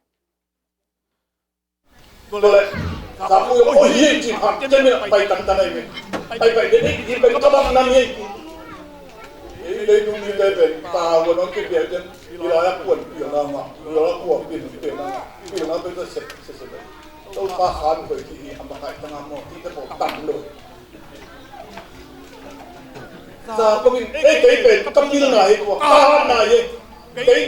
Tua leh, Jakob in, "Oi, hi," ci phat ciangin pai tantan ahi ve. Pai pai den, "Ei, hi pen ka bang nam hi." Ei, leitung mite pen, ta hua nong kipia ciang, hi lai a kuan pilna mah, hi lai a kuan pil, pilna mah, pilna pen ka sep, sep, sep. Topa khan koi ci hi, a makaih tang a maw, ci te pawh tang lo. Jakob in, "Ei, kei pen ka pilna hi, tua ka hatna hi. Kei,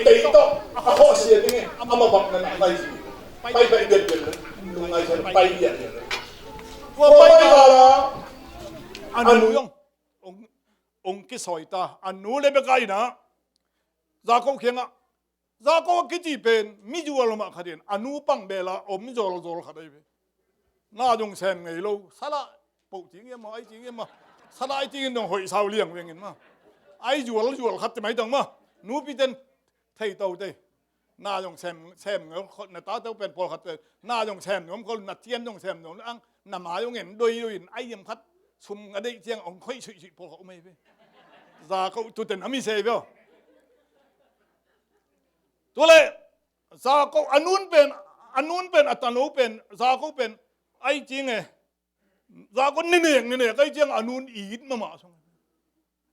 kei tawh a khawhsia ding hi, amah bang na na ngai hi. Pai pai biakbiak le, lungngai sia pai biakbiak le." Tua pai kala a nu zong hong, hong kisawi ta, a nu le bek a inah Jakob kiangah, Jakob a kici pen mi zual mah khat in a nu pang bel a om zualzual khat ahi ve. Na zong sem ngei lo, salah poh cing hiam maw, ai cing hiam maw, salah ai cingin zong hoih sau liang vengin maw. Ai zualzual khat te mai tong maw. Nupi ten thei to te. Na zong sem, sem ngei khol, na tate uh pen pawlkhat pen na zong sem nuam khol, na cian zong sem nuam ang, na mai zong en doidoi in, ai hiam khat sum a deih ciang hong khoih suihsuih pawlkhat um ahi ve. Jakob tuten a mi sei ve aw. Tule Jakob a nun pen, a nun pen a tano pen, Jakob pen ai cing e. Jakob ninek ninek ai ciang a nun it mahmah sung.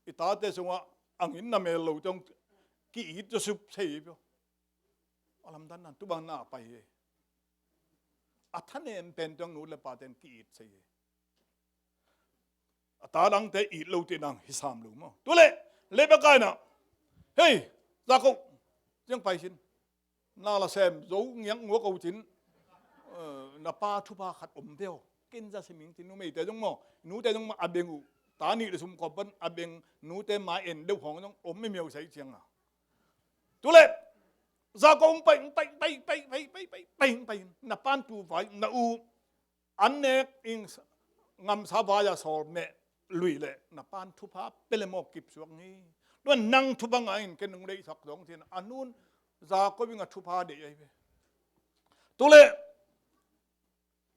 I tate sungah angin na mel lo tong ki-it to sup sei ve aw. A lamdan nan tubang na pai hi. A thanem pen tong nu le pa ten ki-it sei hi. A ta dangte it lo ti nang hi sam lo maw. Tule Rebekah in ah, hei Jakob, ciang pai sin. Na la sem zo ngiak ngua ko cin. Eh, na pa thupha khat om deuh. Ken za siming cin numeite zong maw, nute zong maw a beng uh. Ta nih le sum kawpan a beng nute ma en deuh hong zong om mi miau sai ciang a. Tule Jakob hong pai, hong pai, pai, pai, pai, pai, pai, pai, pai, na pan tu vai, na u an nek in ngamsa vai a sawl meh lui le na pan thupha pele maw kip suak ngi. Tua nang thupha ngai in ken nong deihsak dong cin a nun Jakob in a thupha deih ahi ve. Tule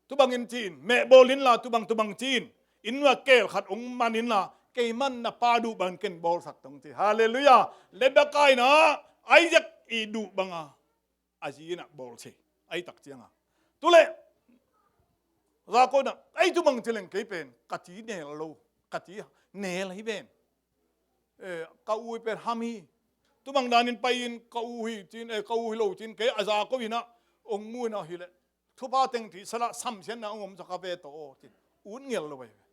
tubang in ci-in meh bawl inla tubang tubang ci-in inn ua keel khat hong man inla keiman na pa duh bangin ken bawlsak tong ci. Halleluiah. Rebekah in ah Isaac i duh banga a zi in ah bawl si. Ai tak cianga tule Jakob in ah ai tubang ci leng kei pen ka ci nel lo, ka ci nel hi ven. Eh, ka u hi pen ham hi. Tubang danin pai-in ka u hi cin, eh, ka u hi lo cin kei a Jakob in ah hong mu in ah hi leh thupha teng thihsan ah samsiatna hong omsak a ve tawh aw cin ut ngial lo ahi ve.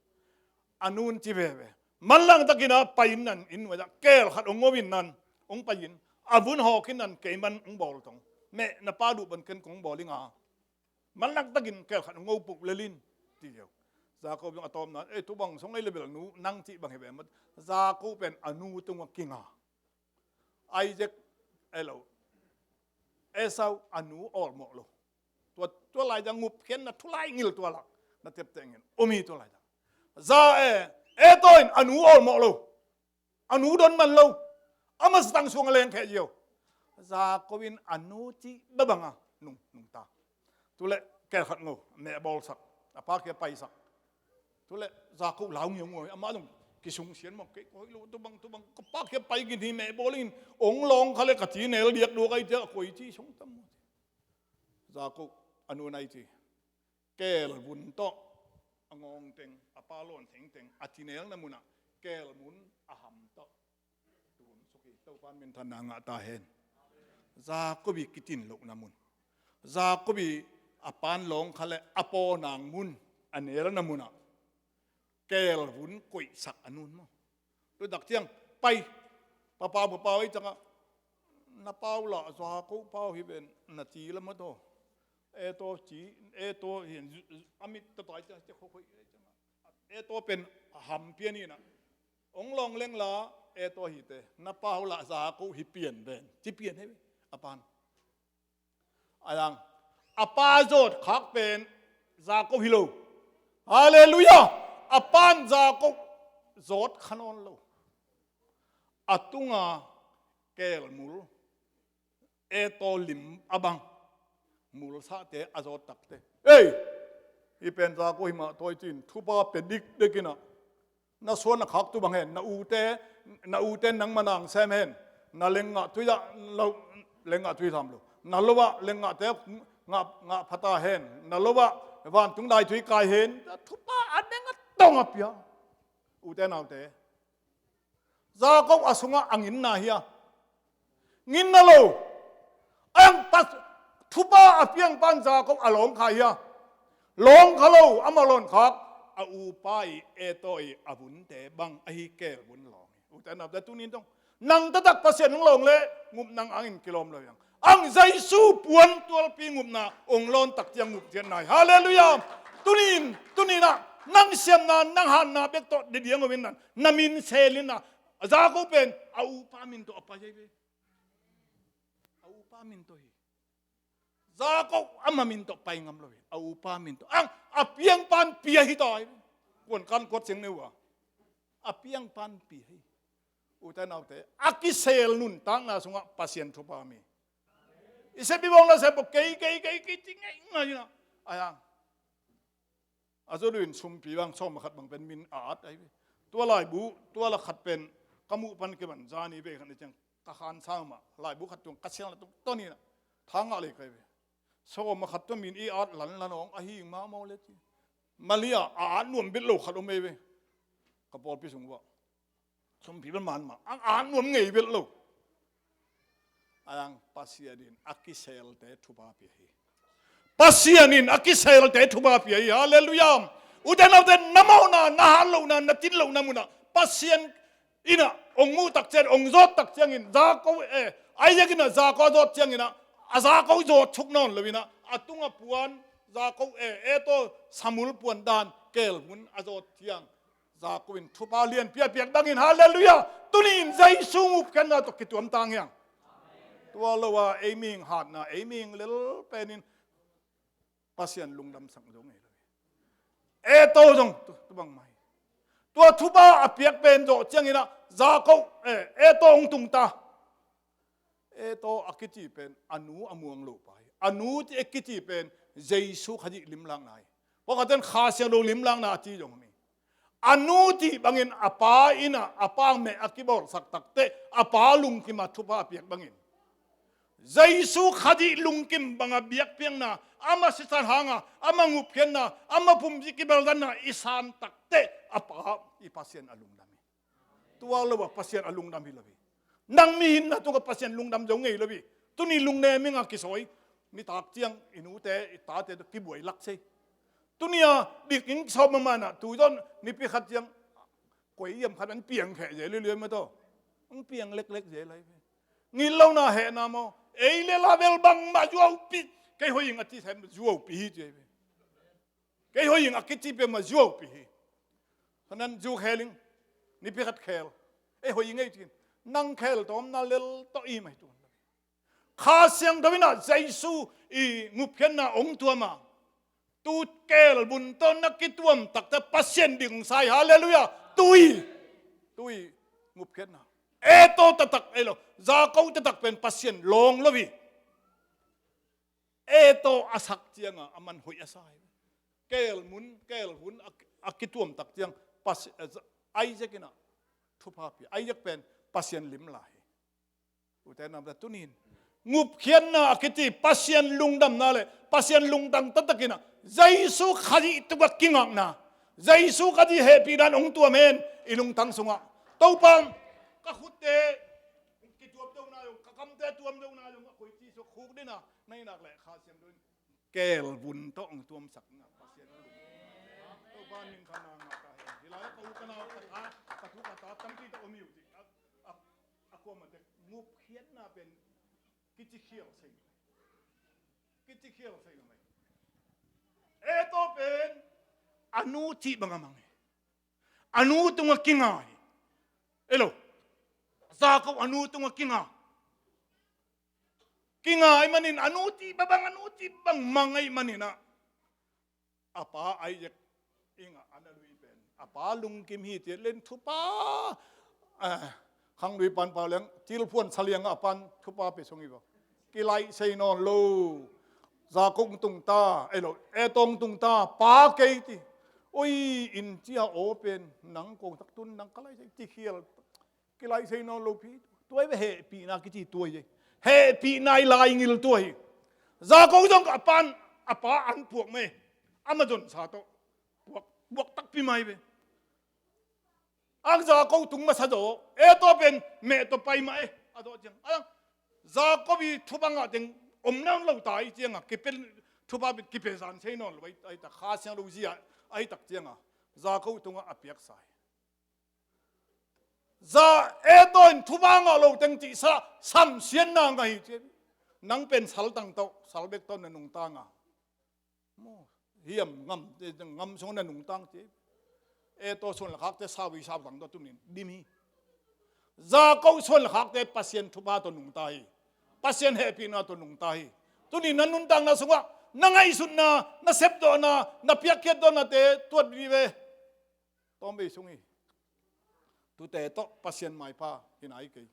A nun ci veve. Manlang takin ah pai in nan inn ua keel khat hong ngo in nan hong pai in a vun hawk in nan keiman hong bawl tong. Meh na pa duh bangin ken kong bawl ing a. Manlang takin keel khat hong ngo puh lel in ti ziau. Jakob zong a tawpna, eh, tubang song ei le bel nu nang cih bang hi ve maw. Jakob pen a nu tungah kinga. Isaac, eh lo, Esau a nu awlmawh lo. Tua, tua laizang ngupkhiatna thulai ngil tua lak na tepteh ngin om hi tua laizang. Za, eh, Esau in a nu awlmawh lo. A nu don man lo. A masatang sung a lengkheh ziau. Jakob in a nu cih babanga nung, nungta. Tule keel khat ngo, meh bawlsak. A pa kia paisak. Tule Jakob lau ngiau ngiau, amah zong kisungsian mah, kei koi lo, tubang, tubang, ka pa kia pai gin hi, meh bawl in, ong lawng kha le ka ci nel diak duak ai cia, a koi ci song tam. Jakob a nu nai ci. Keel vun tawh a ngawng teng, a pa lawn theng teng a ci nelna munah keel mun a ham tawh. Tun suk hi, Topan minthanna ngah ta hen. Jakob i kitin lohna mun, Jakob i a pan lawng kha le a pawnang mun a nelna munah keel vun koihsak a nun maw. Tua tak ciang pai, papau papau ei ciangah na pau lah Jakob pau hi ven na ci lam a taw. Esau ci, Esau hi a mit tatai ciang ciang khokhoi ei ciangah Esau pen a ham pian inah ong lawng leng la Esau hi te na pau lah Jakob hi pian ven ci pian hi a pan. A yang a pa zawt khak pen Jakob hi lo. Halleluiah. A pan Jakob zawt kha nawn lo. A tunga keel mul Esau lim a bang mulsahte a zawt takte. Ei, hi pen Jakob hi mah tawi cin thupha pe dikdek inah na suan na khak tu bang hen, na ute, na ute nangmah nang sem hen, na lengngah tui ah lo, lengngah tui tham lo, na lo ah lengngahte ngah, ngah phata hen, na lo ah vantung daitui kai hen, thupha a neng a tong a pia. Ute naute, Jakob a sungah a nginna hi a, nginna lo. A yang pas, thupha a piang pan Jakob a lawngkha hi a, lawngkha lo, amah lawnkhak a upa i Esau i a vunte bang ahi keel vun lawng hi. Ute naute, tunin dong nang taktak Pasian hong lawng leh ngupna angin kilawm lo hi ang. Ang Jesu puan tualpi ngupna ong lawn tak ciang ngup ciat nai. Halleluiah. Tunin, tuninah nang siamna, nang hatna bek tawh didiang om in nan na min sel inah Jakob pen a upa min tawh a pai ahi ve. A upa a min tawh hi. Jakob ama min tawh pai ngam lo hi. A upa min tawh. Ang a piangpan pia hi ta hi. Kuan kan kuat siang neu a. A piangpan pia hi. Ute naute, a kisel nuntakna sungah Pasian thupha mi. I sep i bawng na sep bawk kei, kei, kei, kei, ci ngei ngei na. Ayang. A zo duin sumpi bang sawm a khat bang pen min a at ahi ve. Tua laibu, tua la khat pen ka muh pan ke ban zani ve khat ni ciang ka khan sang mah. Laibu khat tuang ka siang la tuk tawh ni na. Thang a lei kai ve. Sawm a khat tua min i at lan lan ong ahi ma maw le ci. Malia a at nuam bit lo khat om ei ve. Ka pawlpi sung uah. Sumpi ban man mah. Ang at nuam ngei bit lo. Ayang Pasian in a kiselte thupha pia hi. Pasian in a kiselte thupha pia hi. Halleluiah. Ute naute na mawhna, na hat lohna, na tin lohna munah Pasian inah ong muh tak ciang, ong zawt tak ciangin, Jakob, eh, Isaac inah Jakob a zawt cianginah, a Jakob zawt thuk nawn lo inah, a tunga puan, Jakob, eh, Esau samul puan dan, kel mun a zawt ciang. Jakob in thupha lianpi a piak bangin, halleluiah. Tuni in Jesu ngupkhiatna tawh kituam tang hiang. Tua lo a, ei mihing hatna, ei mihing lel penin Pasian lungdam sak zo ngei lo hi. Esau zong tu, tu bang mai. Tua thupha a piak pen zawh cianginah Jakob, eh, Esau hong tung ta. Esau a kici pen a nu a muang lo pa hi. A nu ci a kici pen Jesu Khazih limlakna hi. Pakhat in Kha Siangtho limlakna a ci zong hi. A nu cih bangin a pa inah, a pa meh a kibawlsak takteh, a pa lungkima thupha a piak bangin. Jesu Khazih lungkim banga biakpiakna, ama sisan hanga, ama ngupkhiatna, ama pumpi kibeldanna i san takteh, a pa i Pasian a lungdam hi. Tua lo a Pasian a lungdam hi lo hi. Nang mihinna tungah Pasian lungdam zo ngei lo hi. Tuni lungnem inga kisawi. Nitak ciang i nute, i tate tawh kibuai lak sei. Tuni a dik in kisawm mahmah inah, tu zawn nipi khat ciang koi hiam khat an piang kheh zel liuliu mah tawh. Ang piang leklek zel lai ve. Ngin lo na hehna maw. Ei le la vel bangmah zuaupi. Kei hoih ing a ci sem zuaupi hi ci ei ve. Kei hoih ing a kici pia mah zuaupi hi. Sanan zu khel ing. Nipi khat khel. Ei hoih ing ei cin. Nang khel tawmna lel tawh i mai tuan. Kha Siangtho inah Jesu i ngupkhiatna ong tuam a. Tu kel bun tawh na kituam takte Pasian ding sai. Halleluiah. Tui. Tui. Ngupkhiatna. Esau taktak ei lo. Jakob taktak pen Pasian lawng lo hi. Esau a sak cianga a man hoih a sa hi. Kel mun, kel hun a, a kituam tak ciang Pasi-, Isaac inah thupha pia. Isaac pen Pasian limla hi. Ute namte tunin ngupkhiatna a kici Pasian lungdamna le Pasian lungtang taktak inah Jesu Khazih tungah kingakna, Jesu Khazih hehpihna in hong tuam hen i lungtang sungah. Topa, ka khutte kituam dona zong, ka kamte tuam dona zong a koi ci suk khuk dina na inak le Kha Siangtho in kel vun tawh hong tuamsak ngak Pasian a lungdam. Topa min khan na ngak ka hen. Hi lai ka u ka nau ka ta, ka tu ka ta tampi tawh om hi uh cih. A, a, a kuamah tek ngupkhiatna pen kici khial sei. Kici khial sei ngam ei. Esau pen a nu cih bang a mang hi. A nu tungah kinga hi. Elo. Jakob a nu tungah kinga. Kinga ahih manin a nu cih bang, a nu cih bang mang ahih manin ah. A pa Isaac inga a na lui pen a pa lungkim hi ci len thupha. Ah, khang lui pan pau leng tilphuan sa lianga a pan thupha pe sung hi bang. Kilaih sei nawn lo. Jakob tung ta, ei lo, Esau tung ta, pa kei ci. Oi, in cia aw pen nang kong tak tun nang ka laih sei ci khial. Kilaih sei nawn lo pi. Tua hi ve hehpihna kici tua hi. Hehpihna i lai ngil tua hi. Jakob zong a pan, a pa an puak mai. Ama zonsa tawh. Puak, puak takpi mai ve. Ang Jakob tung masa zaw. Esau pen meh tawh pai mah e. A zaw ciang. Ang Jakob i thupha ngah teng om nawn lo ta i cianga. Kipe, thupha bit kipe zan sei nawn lo. Ai, ai tak Kha Siangtho zia. Ai tak cianga. Jakob tungah a piaksa hi. Za Esau in thupha ngah lo teng cihsa samsiatna ngah hi ci. Nang pen sal tang tawh, sal bek tawh na nungta ngah. Maw, hiam ngam, ngam sung na nungtang ci. Esau suan le khakte sau hi sau tang tawh tunin dim hi. Jakob suan le khakte Pasian thupha tawh nungta hi. Pasian hehpihna tawh nungta hi. Tuni na nuntakna sungah na ngaihsutna, na sepdawhna, na piakkhiatdawhnate tuat vive. Tawmvei sung hi. Tute tawh Pasian maipha hi nai kei.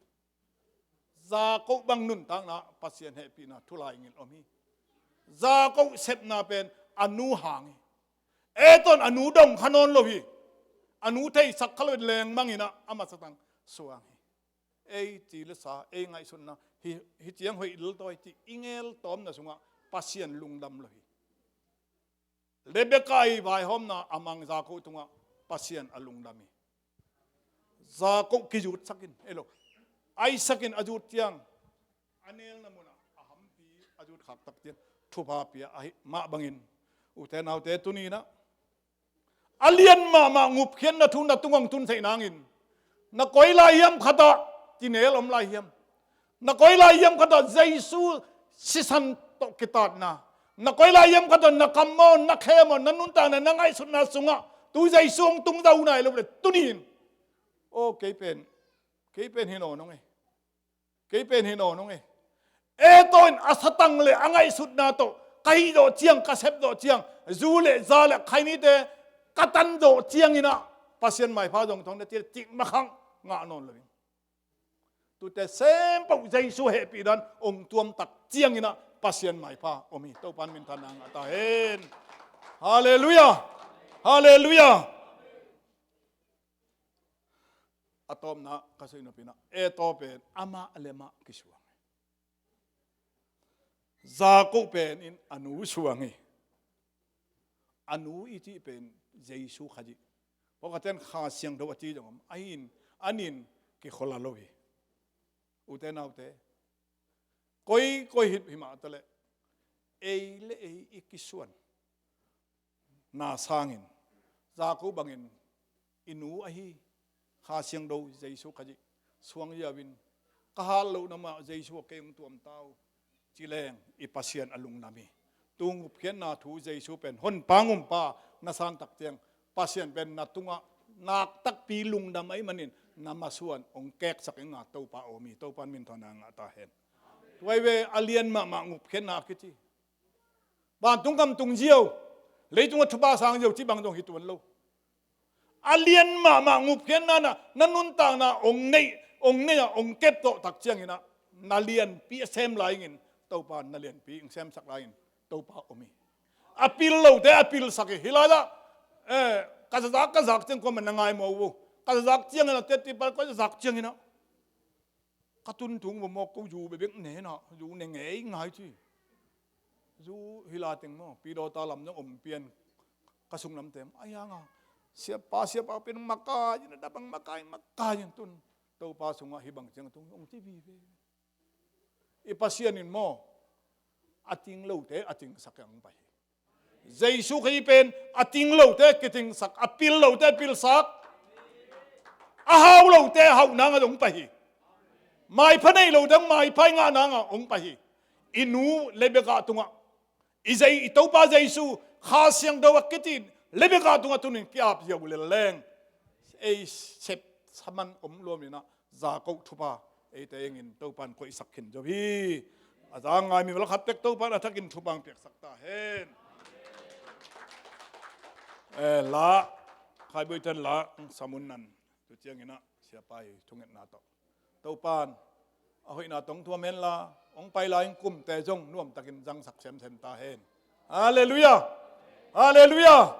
Jakob bang nuntakna Pasian hehpihna thulai ngil om hi. Jakob sepna pen a nu hang hi. Esau in a nu dong kha nawn lo hi. A nu theisak kha lo lengmang in ah a masatang suang hi. Ei ci le sa, ei ngaihsutna hi, hi ciang hoih lel tawi ci i ngel tawmna sungah Pasian lungdam lo hi. Rebekah i vaihawmna a mang Jakob tungah Pasian a lungdam hi. Jakob kizutsak in, ei lo, Isaac in a zut ciang a nelna munah a hampi a zut khak tak ciang thupha pia ahi mah bangin, ute naute, tuni in ah a lian mahmah ngupkhiatna thu na tungah hong tun theih nangin, na koi lai hiam khatah kinel om lai hiam? Na koi lai hiam khatah Jesu sisan tawh kitatna, na koi lai hiam khatah na kam maw, na khe maw, na nuntakna, na ngaihsutna sungah tu Jesu hong tung zo nai lo le tuni in, aw, kei pen, kei pen hi nawn ung e. Kei pen hi nawn ung e. Esau in a satang le a ngaihsutna tawh ka hih zawh ciang, ka sep zawh ciang, zu le za le khainite ka tan zawh ciangin ah Pasian maipha zong thong na cih, cih makhang ngah nawn lo in. Tute sempoh Jesu hehpih dan hong tuam tak ciangin ah Pasian maipha om hi. Topan minthanna ngah ta hen. Halleluiah. Halleluiah. A tawpna ka sui nop in ah, Esau pen amah le amah kisuang hi. Jakob pen in a nu suang hi. A nu i cih pen Jesu Khazih. Pawlkhatte in Kha Siangtho a ci zong om. Ahi in, an in kikholh a lo hi. Ute naute, koi, koi hi, hi mah taleh, ei le ei i kisuan na sangin, Jakob bangin i nu ahi Kha Siangtho Jesu Khazih suang ziau in, ka hat lohna mah Jesu a kei hong tuam ta uh, ci leng i Pasian a lungdam hi. Tu ngupkhiatna thu Jesu pen honpa ngumpa na san tak ciang, Pasian pen na tungah nak takpi lungdam ahih manin na masuan hong keksak in ah Topa om hi. Topan minthanna ngah ta hen. Tua hi ve, a lian mahmah ngupkhiatna a kici. Vantung gam tung ziau, leitungah thupha sang ziau cih bang zong hi tuan lo. A lian mahmah ngupkhiatna na, na nuntakna hong nei, hong nei a, hong kep tawh tak ciangin ah, na lianpi a sem lai-in, Topa na lianpi hong semsak lai-in, Topa om hi. A pil lote a pilsak hi. Hih lai-ah, eh, ka zazak, ka zak ciang kuamah na ngai maw uh. Ka zazak ciangin ah, teti pal ka zazak ciangin ah, ka tun thung va mawk ko, zu bekbek ne na, zu ne ngei ngai ci. Zu hi la teng maw, Pidawta lam zong om pian, ka sung lam teng. Ai hang a, siapa, siapa pen makai in a, dabang makai, makai in tun. Topa sungah hih bang ciang tung, hong ci vive. I Pasian in maw, a ting lote a tingsak hong pai hi. Jesu Khazih pen a ting lote kitingsak, a pil lote pilsak, a hau lote hauh nang a hong pai hi. Maipha nei lote maipha i ngah nang a hong pai hi. I nu Rebekah tungah, i zei, i Topa Jesu, Kha Siangtho a kici Rebekah tungah tuni-in ki-ap ziau lel leng, ei sep saman om luam in ah, Jakob thupha eite adingin Topan koihsak khin zo hi. A za ngai mi val khat pek Topan a thakin thupha hong piaksak ta hen. Eh, la, Khai Buai Tan la, Samun Nan, tu ciangin ah, siapa i thungetna tawh, Topan a hoihna tawh hong thuam hen la, hong pai lai-in kumte zong nuamtakin zangsak semsem ta hen. Halleluiah! Halleluiah!